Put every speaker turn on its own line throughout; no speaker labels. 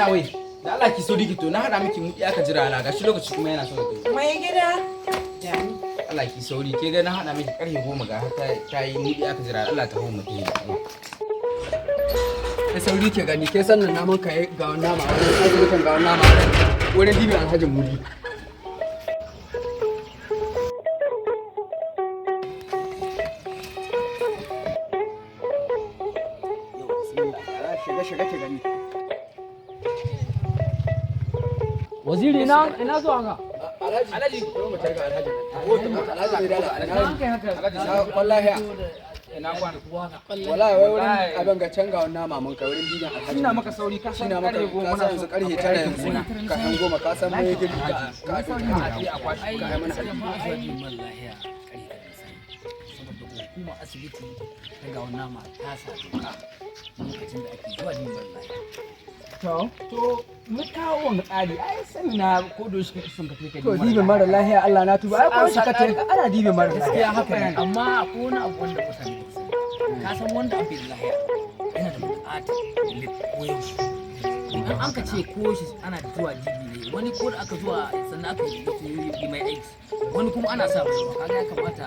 ina wai? Da Allah ki so dikito na hada miki mudi aka jira na, gashi lokaci kuma yana son ya tafi.
Mai gida. Jami.
Allah ki sauri, ke ga na hada miki karfe 10, ga ta yi mudi aka jira. Allah ta mu tafi.
Da sauri ke gani ke sannan naman kai ga wannan nama wurin asibitin, ga wannan nama wurin dibin Alhaji Mudi. Shiga shiga ke gani.
Waziri, ina zuwa ga.
Alhaji,
Alhaji.
ko mu targa Alhaji. Alhaji bai dala
An kai haka.
Alhaji wallahi.
Ina kwana?
Wallahi wai wurin abin ga can ga wannan nama mun kai wurin dibin Alhaji.
Ina maka sauri, ka san
Shina maka
karfe 10
ka san yanzu karfe 9 yanzu ka han 10, ka san mai girki ka
a je a kwashi.
ka yi mana aiki.
Ba a yi man lahiya ƙarfe da sai. Saboda hukumar asibiti ta ga wannan ma ta sa doka lokacin da ake zuwa yin man lahiya.
To mu kawo wanga tsari, ai sani na ko da shi kake son ka kai ka.
To dibin mara lahiya, Allah na tuba, ai ko shi ka ce ana dibin mara lahiya.
Gaskiya haka ne, amma akwai wani abu wanda mutane ba su sani. Ka san wanda an bai da lahiya yana da buƙatar lip koyaushe. Idan an ka ce ko shi ana zuwa jibi ne, wani ko da aka zuwa sannan aka yi mai aiki, wani kuma ana sa mai ruwa. Kaga ya kamata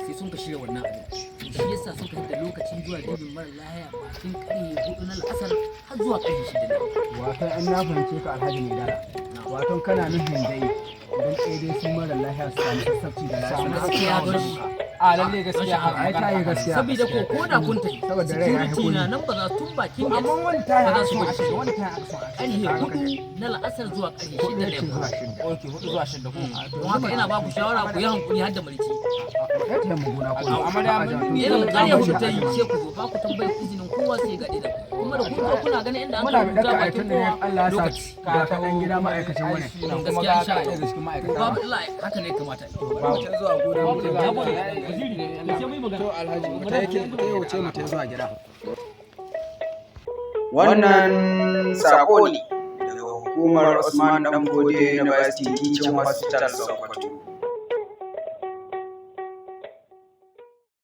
sai sun ka shirya wannan abin. To shi yasa sun ka da lokacin zuwa dibin mara lahiya bakin karfe 4 na la'asar har zuwa karfe 6 na.
Wato an na fahimce ka, Alhaji mai dala, wato kana nufin dai don ɗaya dai su mara lahiya su samu sassabci da lafiya.
Gaskiya don shi.
A lalle gaskiya haka.
Ai ta yi gaskiya.
Saboda ko da kun tafi
Saboda rai ya
security na nan ba za tun bakin
Amma
gate
wani tayi
ba za
aka
su
son a
bari.
shiga, wani tayi aka son a
Karfe 4 na la'asar zuwa karfe 6 na yamma.
Zuwa 6.
Okay, 4 zuwa 6 ko?
Don haka ina ba ku shawara ku yi hankuri har da marici.
Ya taya mu gona ko
Amma da mun
Irin karfe 4 ta yi sai ku zo, ba ku tambayar izinin kowa sai ga da kuma da kun zo kuna ganin inda an
muna
ka
bi
rubuta
ɗaka
bakin
aikin da
kowa
Allah ya sa
lokaci.
ga ka ɗan gida ma'aikacin wani.
Gaskiya insha
ɗaya
Allah.
daga cikin ma'aikata.
Babu illa, haka ne kamata.
Mu ta zuwa gona mu ta
Na gode. Sai mu yi magana.
To Alhaji, mu ta yake ta yau ce mu ta zuwa gida.
Wannan saƙo ne daga hukumar Usman Danfodiyo University Teaching Hospital, Sokoto.